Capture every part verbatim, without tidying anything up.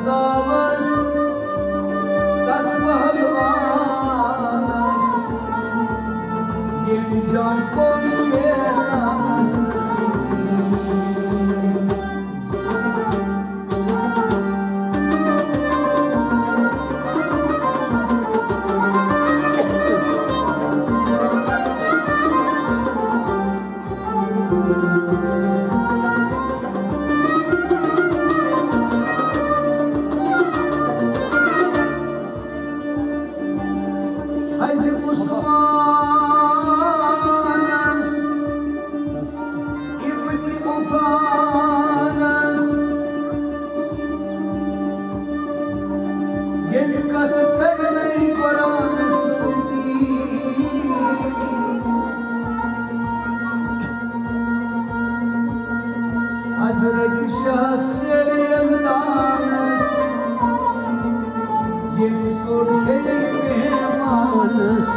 داوس تس پہلوانس، ییٚمۍ جان کوٚر شیطانس۔ حضرت عثمانس ابن عفانس، ییٚلہِ کتھ کرنَے قرآنس سۭتی۔ حضرت شاہ شیر یزدانس، ییٚمۍ سوٚر کھیٚیہِ مہمانس۔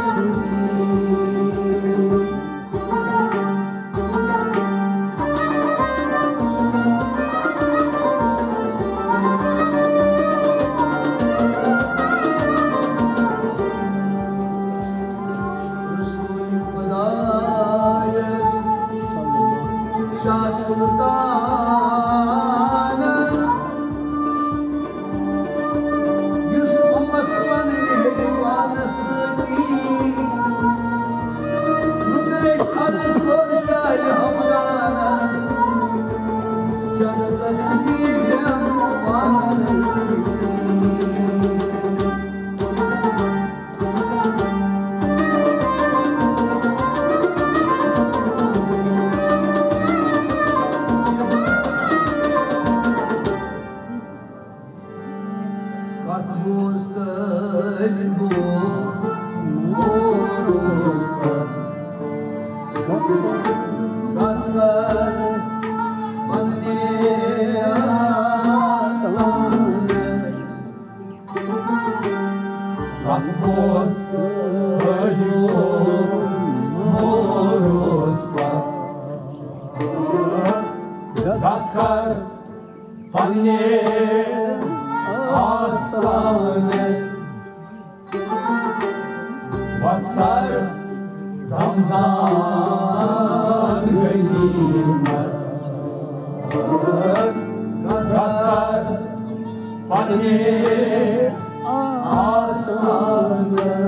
رسول خدایس شاہ سلطانس، یُس امت پننہِ ہیٚرِ پانس سۭتی، نُکرش عرض کوٚر شاہ ہمدانس، جنتس نیٖزٮ۪م پانس سۭتی۔ کتھ بوز طٲلبو، مور اوس پتھ۔ کتھ کر پننہِ آستانہٕ۔ کتھ بوز طٲلبو، مور اوس پتھ۔ کتھ کر پننہِ آستانہٕ۔ وتھ سر رمضان غنیمت۔ وتھ سر پننہِ آستانہٕ۔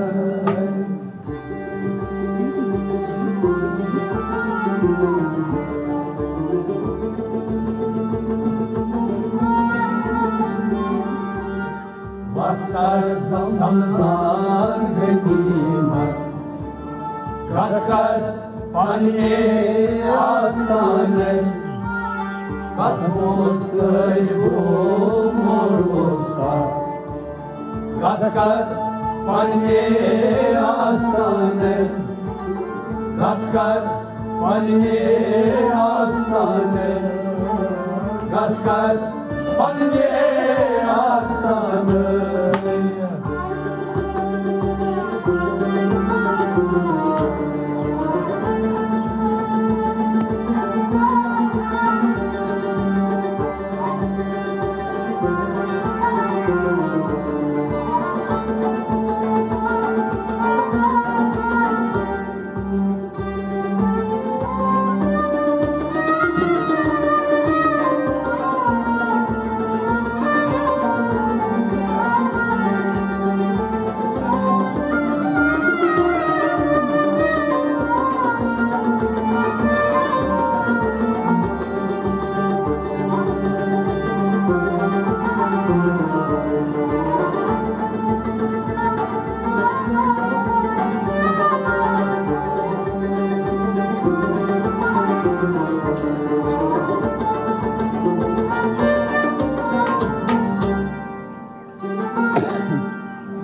وتھ سر رمضان غنیمت، کتھ کر پننہِ آستانٕچ، کتھ بوز طٲلبو، مور اوس پتھ۔ کتھ کر پننہِ آستانٕچ، کتھ کر پننہِ آستانٕچ، کتھ کر پننہِ آستانٕچ۔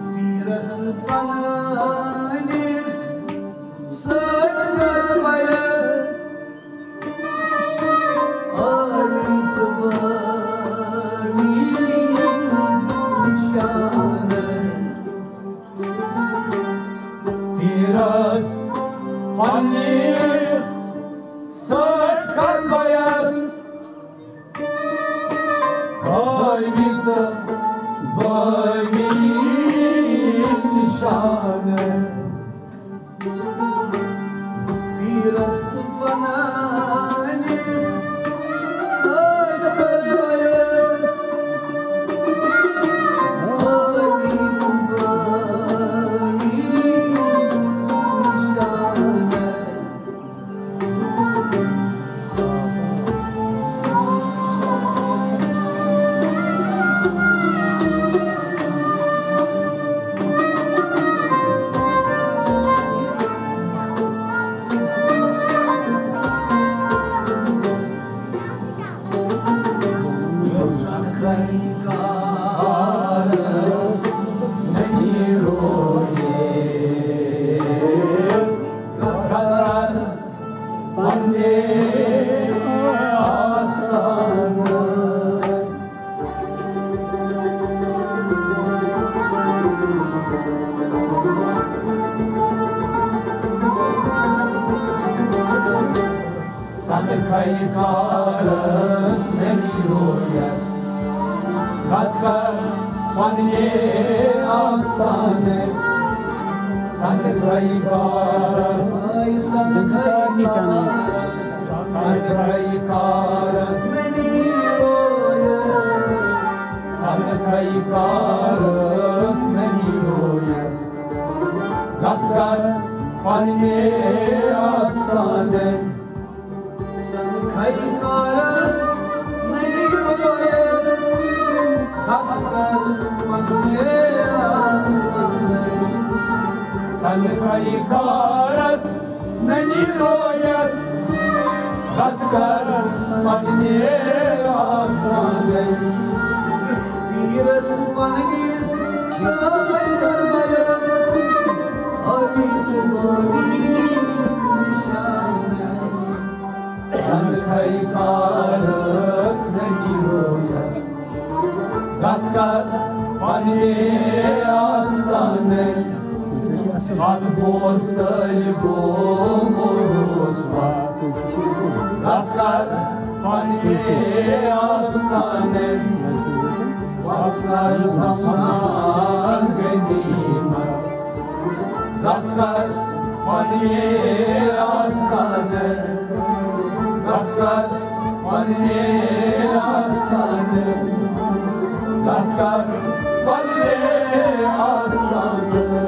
پیٖرس پننِس سۭتۍ کر بیعت، عٲلی تہٕ بٲنی نِشانہٕ۔ پیٖرس پننِس سۭتۍ کر بیعت، عٲلی تہٕ بٲنی نِشانہٕ پیٖرس ونٲنِس سۭتۍ کٔر غٲیب بٲنی تہٕ بٲنی نِشانہٕ۔ پننہِ آستانہٕ۔ سنکھے کارس نمی رویت، کتھ کر پننہِ آستانہٕ۔ سنکھے کارس، سنکھے کارس، سنکھے کارس نمی رویت، سنکھے کارس نمی رویت، کتھ کر پننہِ آستانہٕ۔ سنکھے کارس نمی رویت، کتھ کر پننہِ آستانہٕ۔ سنکھے کارس نمی رویت، کتھ کر پننہِ آستانہٕ۔ پیٖرس پننِس سۭتۍ کر غٲیب بٲنی تہٕ بٲنی نِشانہٕ۔ سنکھے کارس نمی رویت، کتھ کر پننہِ آستانہٕ۔ اتھ بوز طٲلبو موروث وتھ، کتھ کر پننہِ آستانہٕ۔ وتھ سر تھاوان غنیمت، کتھ کر پننہِ آستانہٕ۔ کتھ کر پننہِ آستانہٕ۔ کتھ کر پننہِ آستانہٕ۔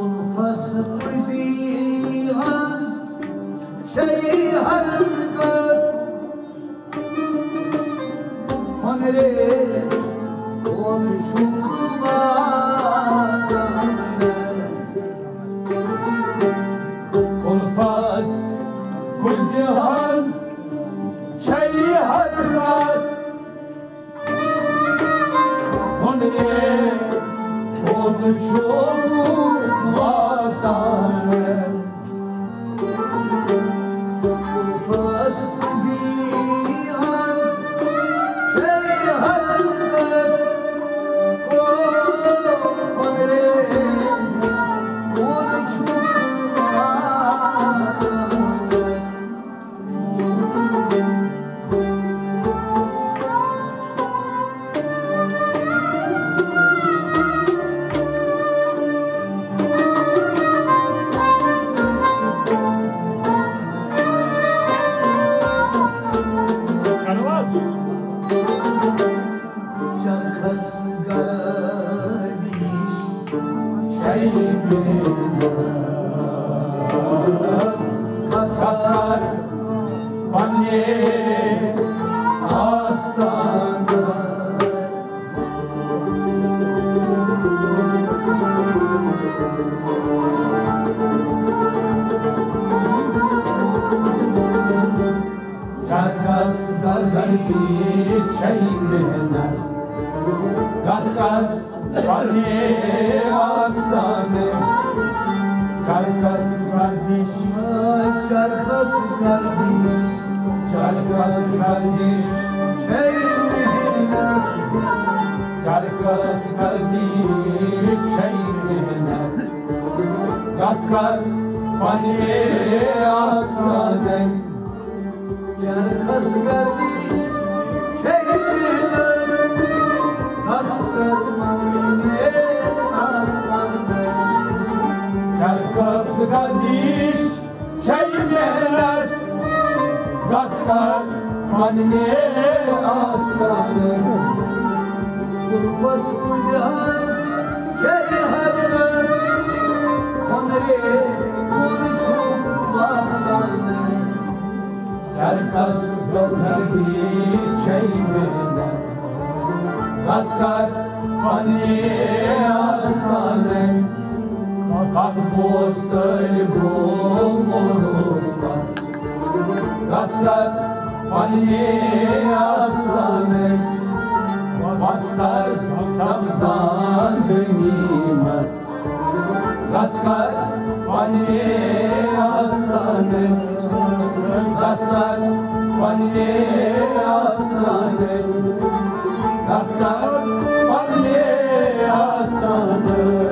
الفس پزی ہنز شری حرکت، ہنرے کون چھک واتان۔ الفس پزی ہنز شری حرکت، ہنرے کون چھک واتان۔ الفس پزی ہنز شری حرکت، او ہنرے کون چھک واتان۔ کتھ کر پننہِ آستانہٕ۔ چرکس گردش چھے محنت، کتھ کر پننہِ آستانہٕ۔ چرکس گردش، چرکس گردش، چرکس گردش چھے محنت، چرکس گردش چھے محنت، کتھ کر پننہِ آستانہٕ۔ چرکس گردش چھے محنت، کتھ کر پننہِ آستانہٕ۔ چرکس گردش چھے محنت، کتھ کر پننہِ آستانہٕ۔ زلفس کُنجہِ ہٕنٛز چھے حرکت، ہۄنرِ کُن چھُم واتان۔ چرکس گردش چھے محنت، کتھ کر پننہِ آستانہٕ۔ کتھ بوز طٲلبو مولوس پتھ، کتھ کر پننہِ آستانہٕ۔ وتھ سر دم زان غنیمت، کتھ کر پننہِ آستانہٕ۔ کتھ کر پننہِ آستانہٕ۔ کتھ کر پننہِ آستانہٕ۔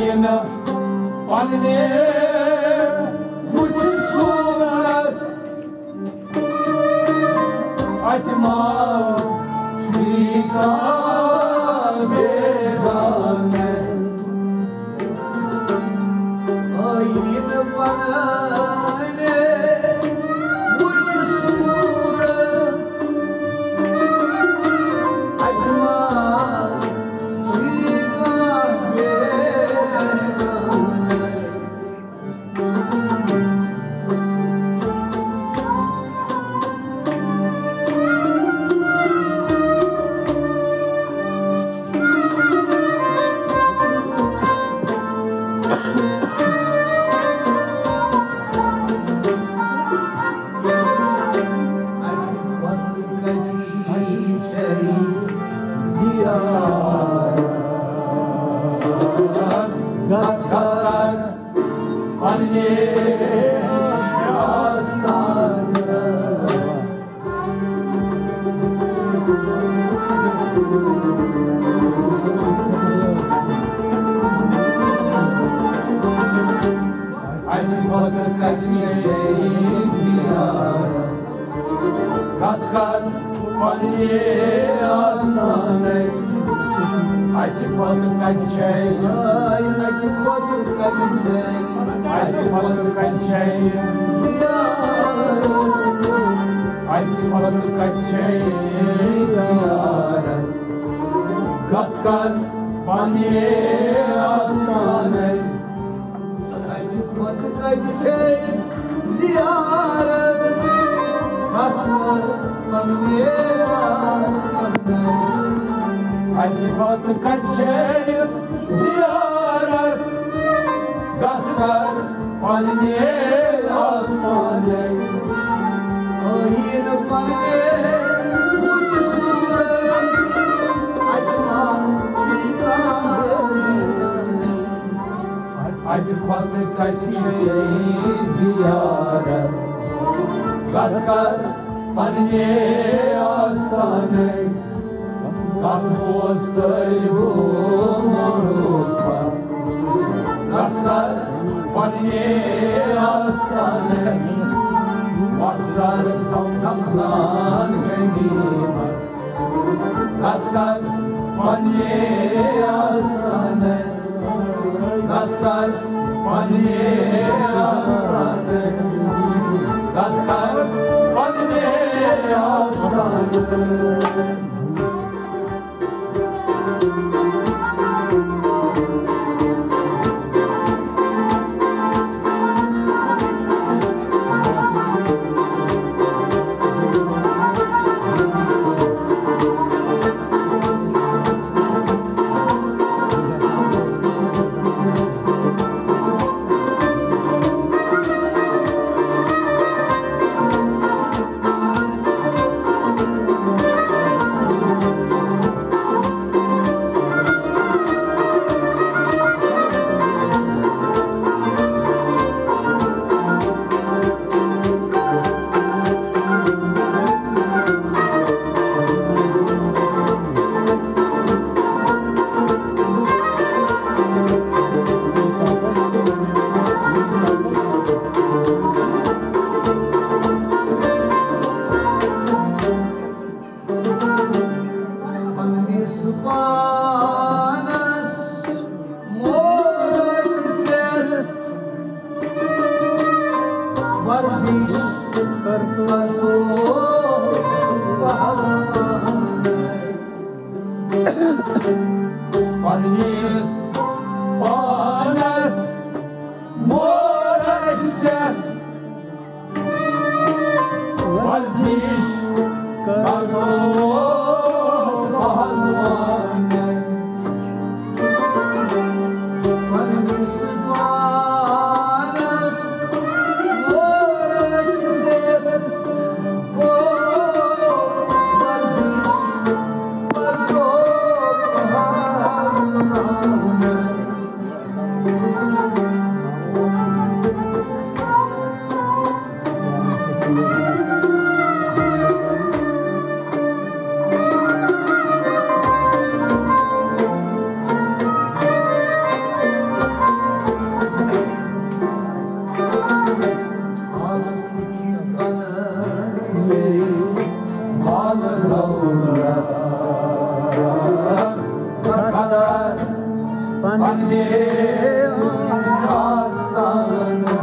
آیینہٕ پننہِ وُچھ صورت، اتہِ ما چھُے کانٛہہ بیگانہٕ۔ آیینہٕ پننہِ وُچھ صورت، اتہِ ما چھُے کانٛہہ بیگانہٕ۔ زیارت گژھان پننہِ آستانہٕ۔ اَمہِ کھۄتہٕ کَتہِ چھےٚ زیارت؟ کتھ کر پننہِ آستانٕچ۔ اتہِ کھۄتہٕ کتہِ چھے؟ اتہِ کھۄتہٕ کتہِ چھے؟ اتہِ کھۄتہٕ کتہِ چھے؟ زیارت۔ اتہِ کھۄتہٕ کتہِ چھے؟ زیارت۔ کتھ کر پننہِ آستانٕچ۔ کھۄتہٕ کتہِ چھے زیارت، کتھ کر پننہِ آستانٕچ۔ اَتہِ کھۄتہٕ کتہِ چھے زیارت، کتھ کر پننہِ آستانٕچ۔ ٲییٖن پننہِ وٕچھ صوٗرت، اَتہِ ما چھُے کانٛہہ۔ اَتہِ کھۄتہٕ کتہِ چھے زیارت، کتھ کر پننہِ آستانٕچ۔ کتھ بوز طٲلبو موٚہروٗس پتھ، کتھ کر پننہِ آستانٕچ۔ مۄخصر تھاو رمضان غنیمت، کتھ کر پننہِ آستانٕچ۔ کتھ کر پننہِ آستانٕچ، کتھ کر پننہِ آستانٕچ۔ پننِس پانس مول رٔچھۍ ژےٚ، ورزش کرتو پہلوان۔ پننِس پانس مول رٔچھۍ ژےٚ، ورزش کرو پہلوان۔ پننِس پانس مول رٔچھۍ ژےٚ، او ورزش کرو پہلوان۔ پننہِ آستانہٕ۔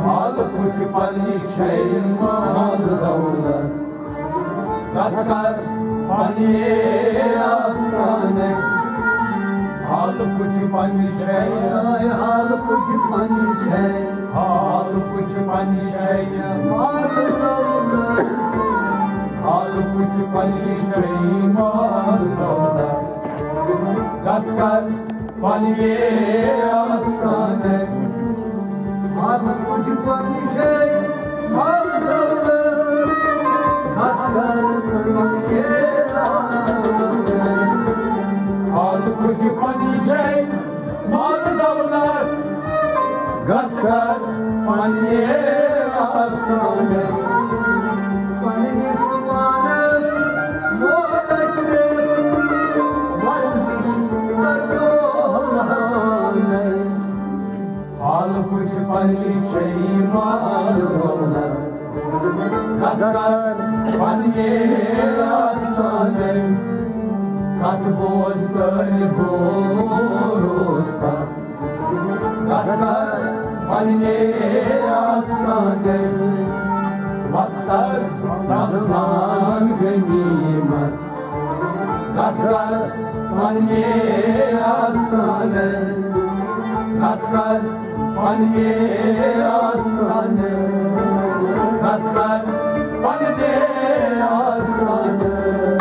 حال کُٹھۍ پننہِ چھے مال دولت، کتھ کر پننہِ آستانٕچ۔ حال کُٹھۍ پننہِ چھے، حال کُٹھۍ پننہِ چھے، حال کُٹھۍ پننہِ چھے مال دولت، حال کُٹھۍ پننہِ چھے مال دولت، کتھ کر پننہِ آستانٕچ۔ حال کُٹھۍ پننہِ چھے مال دولت، کتھ کر پننہِ آستانٕچ۔ حال کُٹھۍ پننہِ چھے مال دولت، کتھ کر پننہِ آستانٕچ۔ پننِس پانس مول رٔچھۍ ژےٚ، ورزش کرو پہلوان۔ حال کُٹھۍ پننہِ چھے مال دولت، کتھ کر پننہِ آستانٕچ۔ کتھ بوز طٲلبو موٚہروٗس پتھ، کتھ کر پننہِ آستانٕچ۔ مۄخصر رمضان غنیمت، کتھ کر پننہِ آستانٕچ، کتھ کر پننہِ آستانٕچ، کتھ کر پننہِ آستانٕچ۔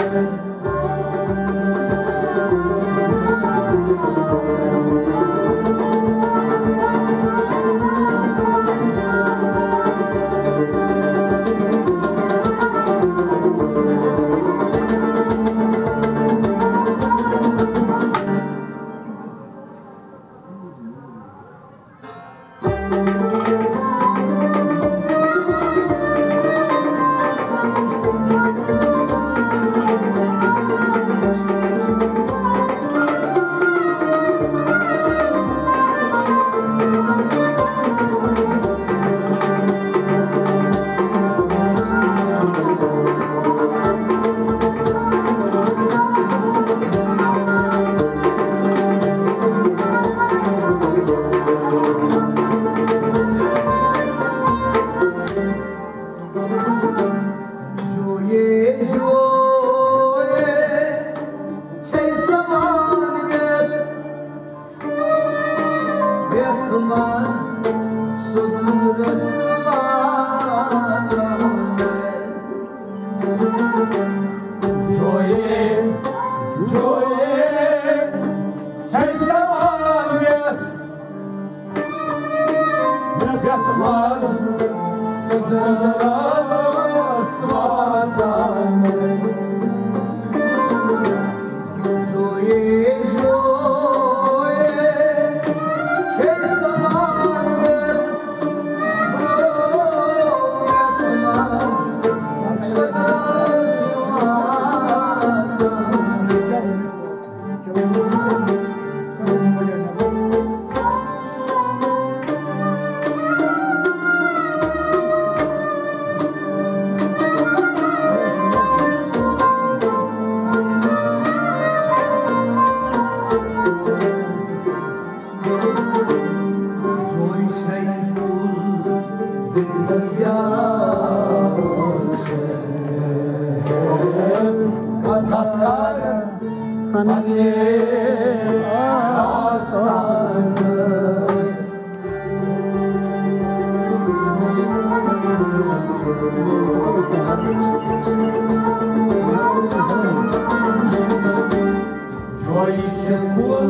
جویہِ چھِ کُل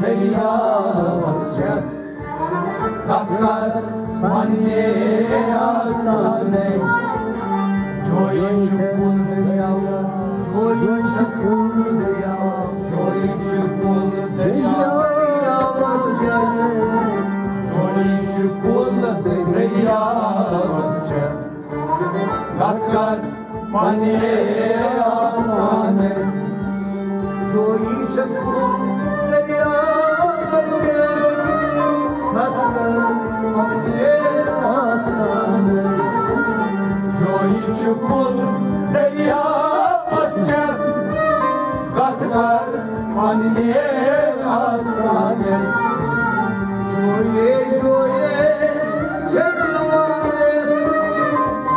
دٔریاوَس پٮ۪ٹھ، کتھ کر پننہِ آستانٕچ۔ جویہِ چھِ کُل دٔریاوَس، جویہِ چھِ کُل دٔریاوَس، جویہِ چھِ کُل دٔریاوَس پٮ۪ٹھ، جویہِ چھِ کُل دٔریاوَس پٮ۪ٹھ، کتھ کر پننہِ آستانٕچ۔ جویہِ چھِ کُل دٔریاوَس پٮ۪ٹھ، کتھ کر پننہِ آستانٕچ۔ جویہِ چھِ کُل دٔریاوَس پٮ۪ٹھ، کتھ کر پننہِ آستانٕچ۔ جویہِ، جویہِ چھِ سوارِ،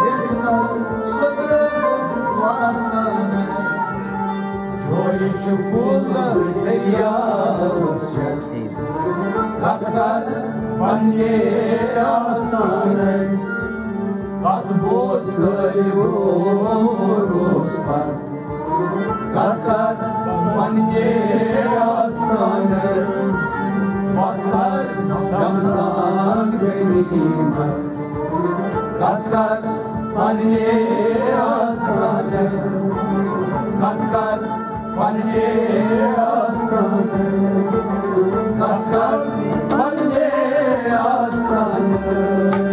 ییٚتہِ نَس سۄدرَس واتناونہٕ۔ جویہِ چھِ کُل دٔریاوَس پٮ۪ٹھ، کتھ کر پننہِ آستانٕچ۔ کتھ بوز طٲلبو روز پتھ، کتھ کر پننہِ آستانٕچ۔ مۄخصر رمضان غنیمت، کتھ کر پننہِ آستانٕچ، کتھ کر پننہِ آستانٕچ، کتھ کر پننہِ آستانٕچ۔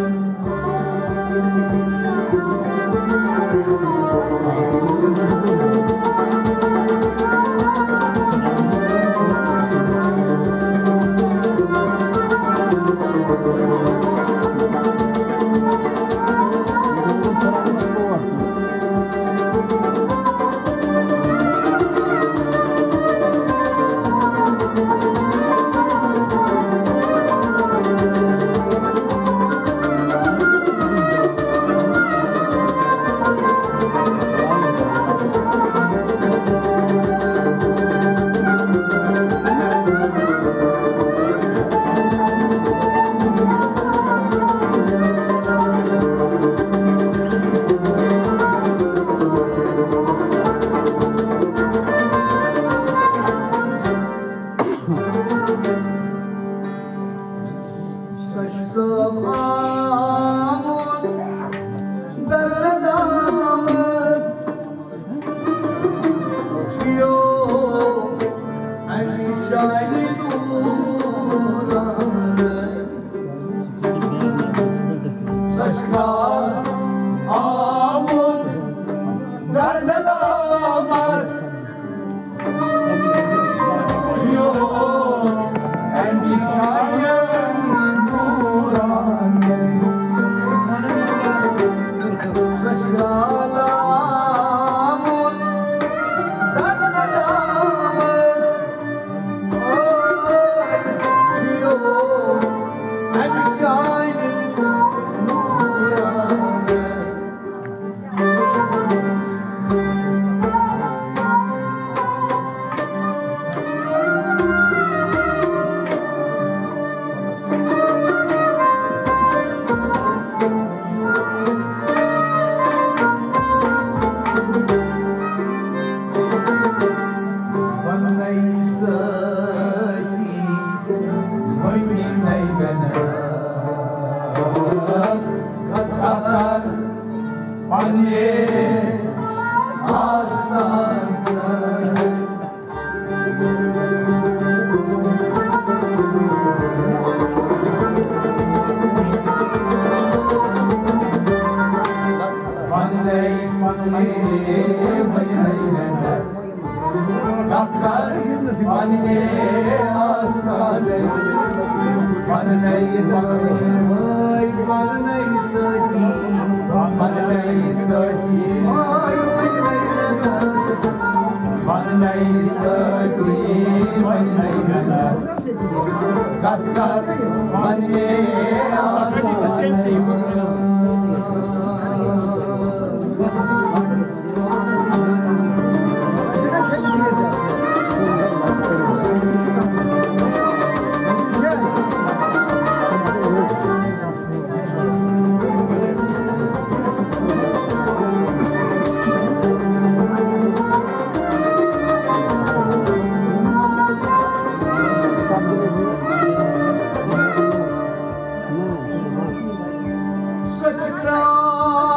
آمُت درد آمد چھُ یو اَمہِ جایہِ دوٗران۔ سۄ چھِ آمُت درد آمد۔ پننے آستان۔ پننے، پننے، پننے، پننے۔ کتھ کر پننے آستانٕچ، پننے سٲتھی، پننے سٲتھی، پننے سٲتھی، پننے سٲتھی، پننے کتھ کر پننے آستانٕچ۔ سۄ چھِ کرٛاو۔